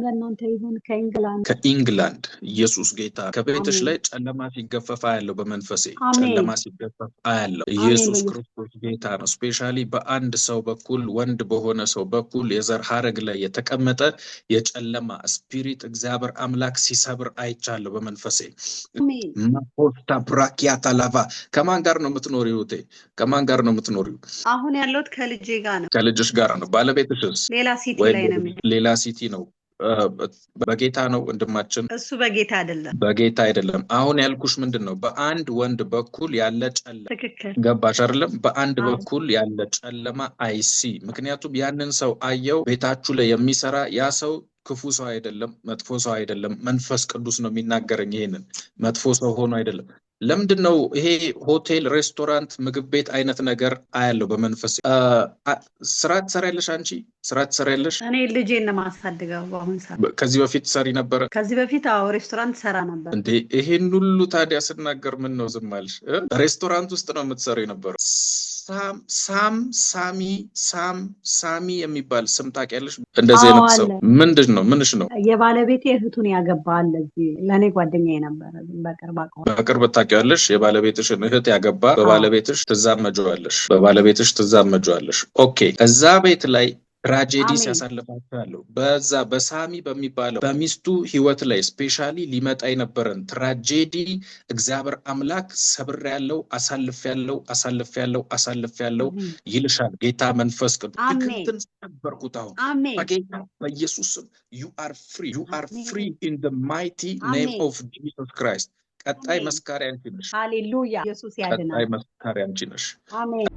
ለእናንተ ይሁን። ከኢንግላንድ። ከኢንግላንድ። ኢየሱስ ጌታ። ከቤትሽ አሜን። ላይ ጨለማ ሲገፈፍ አያለው። በመንፈሴ አሜን። ጨለማ ሲገፈፍ አያለው። አሜን። ኢየሱስ በኢየሱስ ክርስቶስ ጌታ ነው። Specially በአንድ ሰው በኩል፣ ወንድ በሆነ ሰው በኩል የዘር ሐረግ ላይ የተቀመጠ የጨለማ spirit እግዚአብሔር አምላክ ሲሰብር አይቻለሁ በመንፈሴ። አሜን። ማፖስታ ብራኪያታ ላቫ። ከማን ጋር ነው የምትኖሪው? እህቴ፣ ከማን ጋር ነው የምትኖሪው? አሁን ያለሁት ከልጄ ጋር ነው። ከልጅሽ ጋር ነው። ባለቤትሽስ? ሌላ city ወይ ላይ ነው የሚኖረው። ሌላ city ነው። በጌታ ነው ወንድማችን? እሱ በጌታ አይደለም። በጌታ አይደለም። አሁን ያልኩሽ ምንድን ነው? በአንድ ወንድ በኩል ያለ ጨለማ ትክክል። ገባሽ አይደለም? በአንድ አዎ። በኩል ያለ ጨለማ I see። ምክንያቱም ያንን ሰው አየው፣ ቤታችሁ ላይ የሚሰራ ያ ሰው ክፉ ሰው አይደለም፣ መጥፎ ሰው አይደለም። መንፈስ ቅዱስ ነው የሚናገረኝ ይሄንን። መጥፎ ሰው ሆኖ አይደለም። ለምንድን ነው ይሄ ሆቴል፣ ሬስቶራንት፣ ምግብ ቤት አይነት ነገር አያለው በመንፈስ። ስራ ትሰሪያለሽ? አንቺ ስራ ትሰሪያለሽ? እኔ ልጄን ነው የማሳድገው በአሁን ሰዓት። ከዚህ በፊት ሰሪ ነበረ? ከዚህ በፊት አዎ ሬስቶራንት ሰራ ነበር። እንዴ፣ ይሄን ሁሉ ታዲያ ስናገር ምን ነው ዝም አልሽ? እ? ሬስቶራንት ውስጥ ነው የምትሰሪው የነበረው። ሳም ሳም ሳሚ ሳም ሳሚ የሚባል ስም ታውቂያለሽ? እንደዚህ አዎ አይነት ሰው አለ። ምንድን ነው? ምንሽ ነው? የባለቤቴ እህቱን ያገባ አለ እዚህ፣ ለእኔ ጓደኛዬ ነበረ፣ በቅርብ አውቀዋለሁ። በቅርብ ታውቂዋለሽ? የባለቤትሽን እህት ያገባ። አዎ። በባለቤትሽ ትዛመጂዋለሽ። በባለቤትሽ ትዛመጂዋለሽ። Okay፣ እዛ ቤት ላይ tragedy ሲያሳልፋቸው ያለው በዛ በሳሚ በሚባለው በሚስቱ ህይወት ላይ specially ሊመጣ የነበረን tragedy እግዚአብሔር አምላክ ሰብር ያለው፣ አሳልፍ ያለው፣ አሳልፍ ያለው፣ አሳልፍ ያለው ይልሻል ጌታ መንፈስ ቅዱስ። ድግምትን ሰበርኩት አሁን በጌታ በኢየሱስ ስም። You are free, you are free in the mighty name of Jesus Christ። ቀጣይ መስካሪ አንቺ ነሽ። ሃሌሉያ፣ ኢየሱስ ቀጣይ ያድናል። መስካሪ አንቺ ነሽ። አሜን።